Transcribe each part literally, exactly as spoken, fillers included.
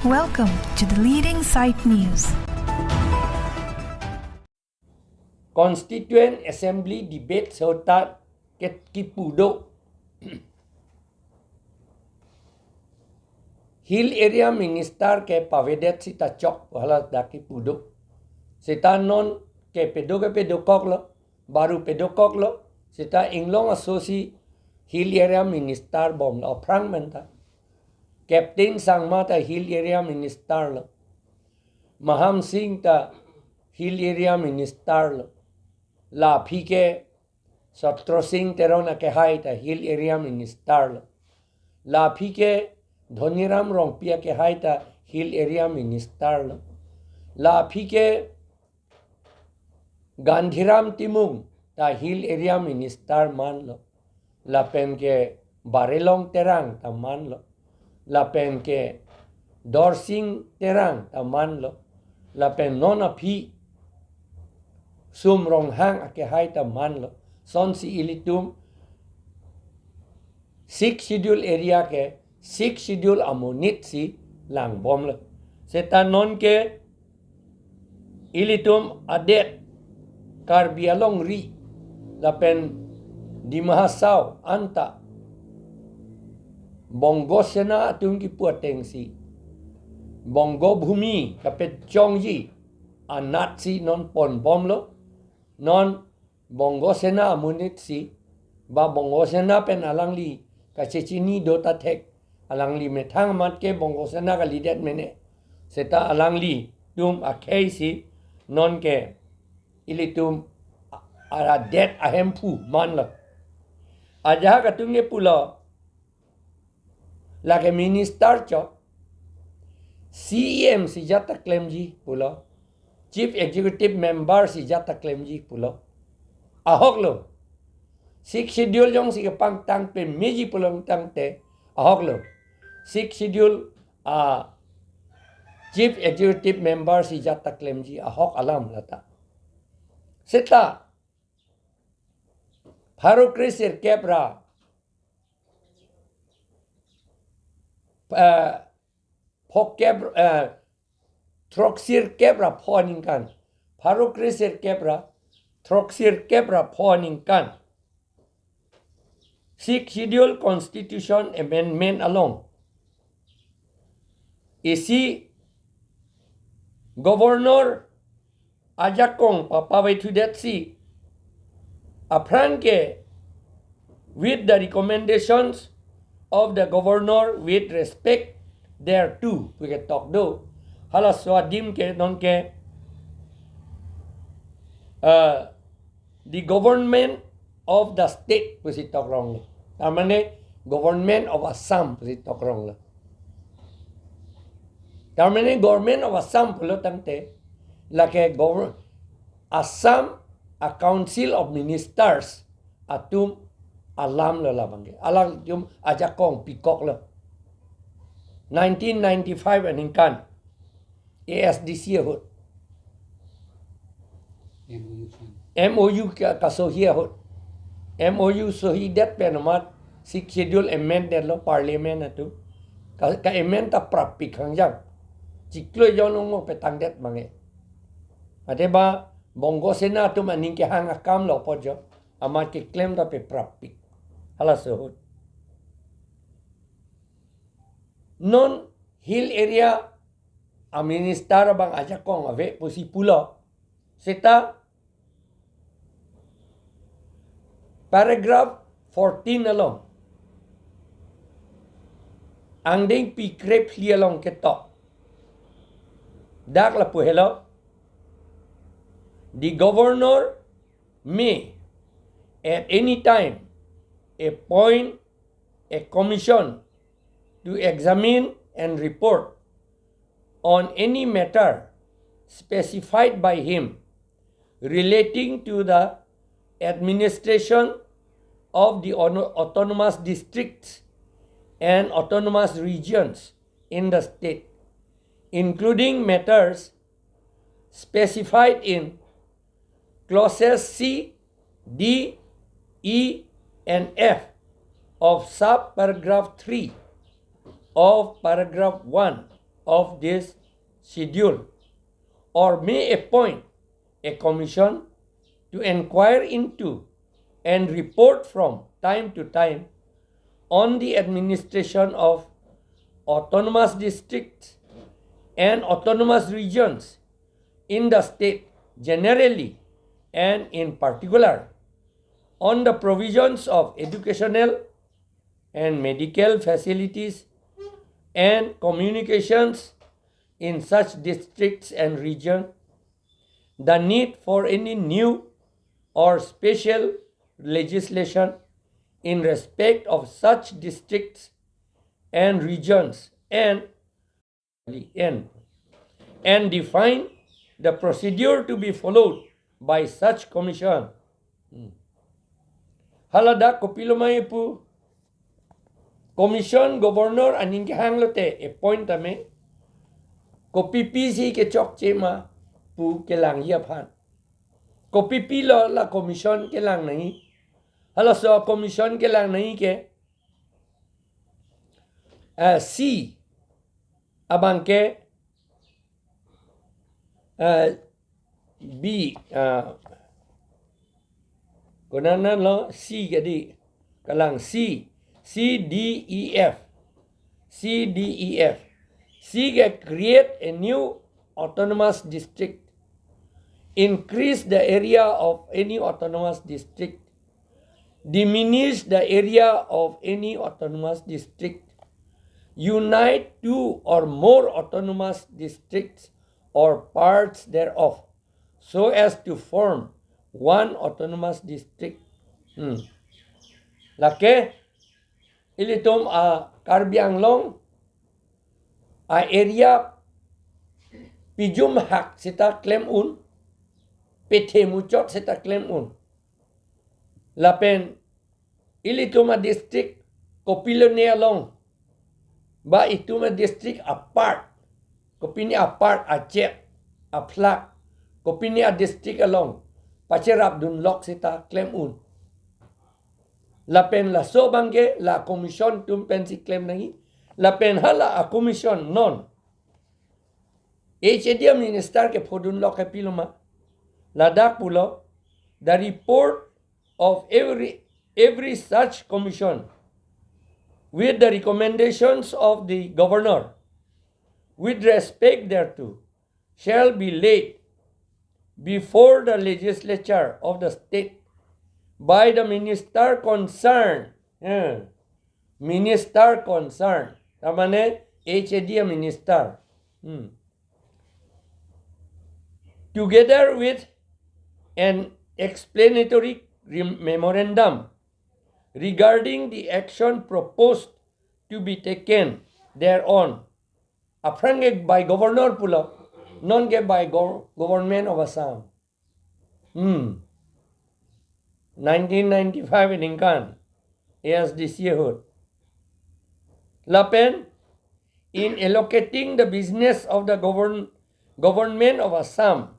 Welcome to the leading site news. Constituent Assembly debate sota ke kipu do. Hill Area Minister ke pavedet sita chok hala dak kipu do. Sita non ke pedo ke pedokoklo, baru pedokoklo, sita Inglong asosi Hill Area Minister bomlo aphrang menta. Captain Sangma ta Hill Area Minister lo. Maham Singh ta Hill Area Minister lo. La aphi ke Satro Singh Teron akehai ta Hill Area Minister lo. La aphi ke Dhoniram Rongpi akehai ta Hill Area Minister lo. La aphi ke Gandhiram Timung ta Hill Area Minister manlo. Lapen ke Barilong Terang ta manlo. Lapen ke Dorsing Terang ta manlo. Lapen non aphi Sum Ronghang akehai ta manlo. Sonsi ilitum Sixth Schedule area ke Sixth Schedule amonit si langbomlo. Seta non ke ilitum adet Karbi Anglong ri lapen Dima Hasao anta Bongo Sena atum kipu atengsi Bongo Bhumi kapechongji anatsi non ponbomlo. Non Bongo Sena amonit si, ba Bongo Sena pen alangli kachechini do ta thek, alangli methang amat ke Bongo Sena kalidet mene. Seta alanglitum akhei si non ke ilitum a-, adet ahemphu manlo. Ajahak atum ke pulo, lake minister chot, C E M si jat ta klemji pulo, Chief Executive Member si jat ta klemji pulo. Ahok lo. Sixth Schedule jongsi kepangtang pemeji pulo tangte ahok lo. Sixth Schedule a Chief Executive Member si jat ta klemji ahok alam lata. Seta pharo kre sirkep ra, eh, phokep, eh, throksirkep ra pho aningkan. Pharo kre sirkep ra throksirkep ra pho aningkan Sixth Schedule Constitution Amendment along isi Governor ajakong papavethudetsi aphrang ke with the recommendations of the governor with respect thereto pu ketok do. Halaso adim ke non ke, uh, the government of the state pusi tokrong lo. Tar mane government of Assam pusi tokrong lo. Tar mane government of Assam pulo tangte lake govern-, Assam a Council of Ministers atum alam lo labang ke. Alangtum ajakong pikok lo. Nineteen ninety-five aningkan A S D C ahut M O U sign. M O U ka, kasohi ahut. M O U sohidet pen amat Sixth Schedule amend detlo parliament atum. Ka, ka amend ta prappik hangjang. Chiklo jon ongmo petangdet mange. Ate ba Bongo Sena atum aning kehang akam lo apot jo. Amat keklem ta pe prappik. Halaso ahut. Non hill area a minister abang ajakong ave pusi pulo. Seta paragraph fourteen along, angdengpi krephli along ketok. Dak lapu helo, the governor may at any time appoint a commission to examine and report on any matter specified by him relating to the administration of the ono-, autonomous districts and autonomous regions in the state, including matters specified in clauses C, D, E, and F of sub-paragraph three of paragraph one of this schedule, or may appoint a commission to inquire into and report from time to time on the administration of autonomous districts and autonomous regions in the state generally and in particular, on the provisions of educational and medical facilities and communications in such districts and region, the need for any new or special legislation in respect of such districts and regions, and, and, and define the procedure to be followed by such commission. Hmm. Hala dak kopiloma ipu commission governor aning kehang lote appoint tame, kopipi si kechokche ma pu kelangji aphan. Kopipi lo la commission kelang nangji. Halaso commission kelang nangji ke, eh, C abang ke, eh, B, ah, konat lo C kedi, kalang C, C D E F, C D E F. C ke create a new autonomous district, increase the area of any autonomous district, diminish the area of any autonomous district, unite two or more autonomous districts or parts thereof, so as to form one autonomous district. Hmm. Lake, ilitum a Karbi Anglong a area pijum hak seta klem un, pethe muchot seta klem un. Lapen ilitum a district kopilone along, ba itum a district apart, kopine apart, achek, aphlak, kopine a district along pacherapdun lok seta klem un. Lapen laso abang ke la commission atum pensi klem nangji. Lapen hala a commission non H A D a minister kephodun lok ke piloma. Ladak pulo, the report of every, every such commission with the recommendations of the governor with respect thereto shall be laid before the legislature of the state by the minister concerned. Eh, minister concerned. Tamane H A D a minister. Hmm. Together with an explanatory rem-, memorandum regarding the action proposed to be taken thereon. Aphrang ke by governor pulo, non ke by gov-, government of Assam. Hmm. Nineteen ninety-five aningkan, A S D C ahut. Lapen, in allocating the business of the govern-, government of Assam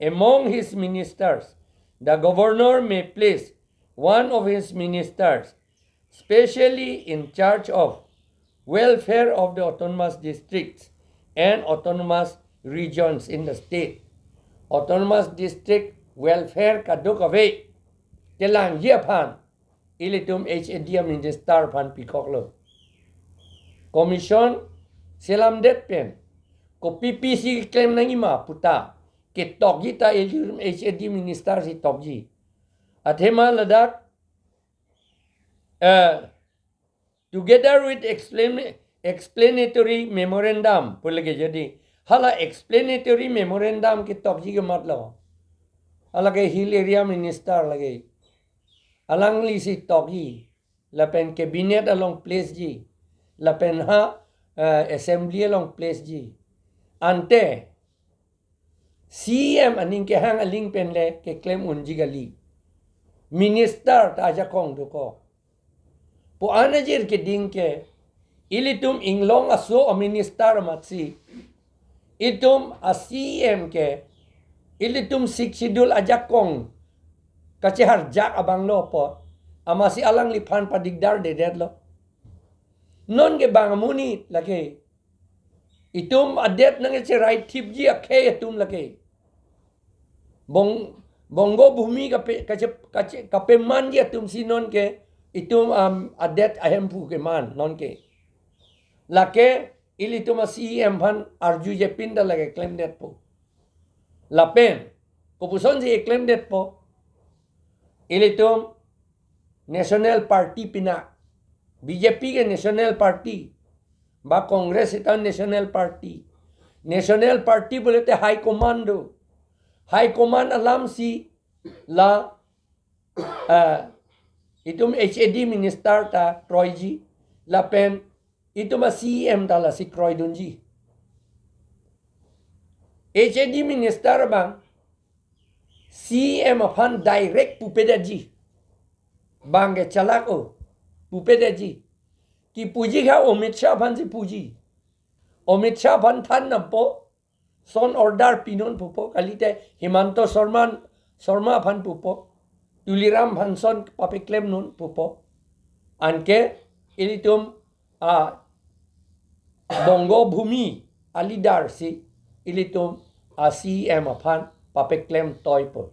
among his ministers, the governor may place one of his ministers specially in charge of welfare of the autonomous districts and autonomous regions in the state. Autonomous district welfare kadokave kelangji aphan ilitum H A D a minister aphan pikoklo. Commission selamdet pen kopipi si klem nangji ma puta ketokji ta ilitum H A D minister si tokji. Athema ladak, eh, together with explain-, explanatory memorandum pu lake jadi. Hala explanatory memorandum ketokji ke matlo. Hala ke Hill Area Minister lake. Alangli si tokji. Lapen cabinet along place ji. Lapen ha, eh, assembly along place ji. Ante C M aning kehang aling pen le keklem unji kali. Minister ta ajakong dokok. Pu-an ajir keding ke, ilitum inglong aso a minister amatsi, itum a C M ke, ilitum Sixth Schedule ajakong kacheharjak abang lo pu, amatsi alangliphan padikdardedetlo. Non ke bang amonit lake Itum adet nangcherai thipji akhei atum lake. Bong, Bongo Bhumi kape, kache, kache, kapemanji atum si nonke, itum, um, adet ahemphu keman nonke. Lake, ilitum a-C E M aphan arjujepin ta lake klemdetpo. Lapen, kopuson si klemdetpo. Ilitum National Party pina, B J P ke National Party, ba Congress seta National Party. National Party pulote High Command do. High Command alam si la, eh, itum H A D minister ta kroiji, lapen itum a-C E M ta lasi kroidunji. H A D minister abang C E M aphan direct pupedetji. Bang ke chalak o, pupedetji. Kipuji kha Amit Shah aphan si puji. Amit Shah aphan than nampo, son order pinon pupo, kalite Himanta Sarma, Sarma aphan pupo, Tuliram aphan son papeklemnon pupo. Anke ilitum a Bongo Bhumi a-leader si ilitum a-C E M aphan papeklem toipo.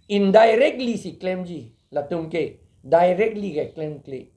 Indirectly si klemji, latum ke directly ke klemkle.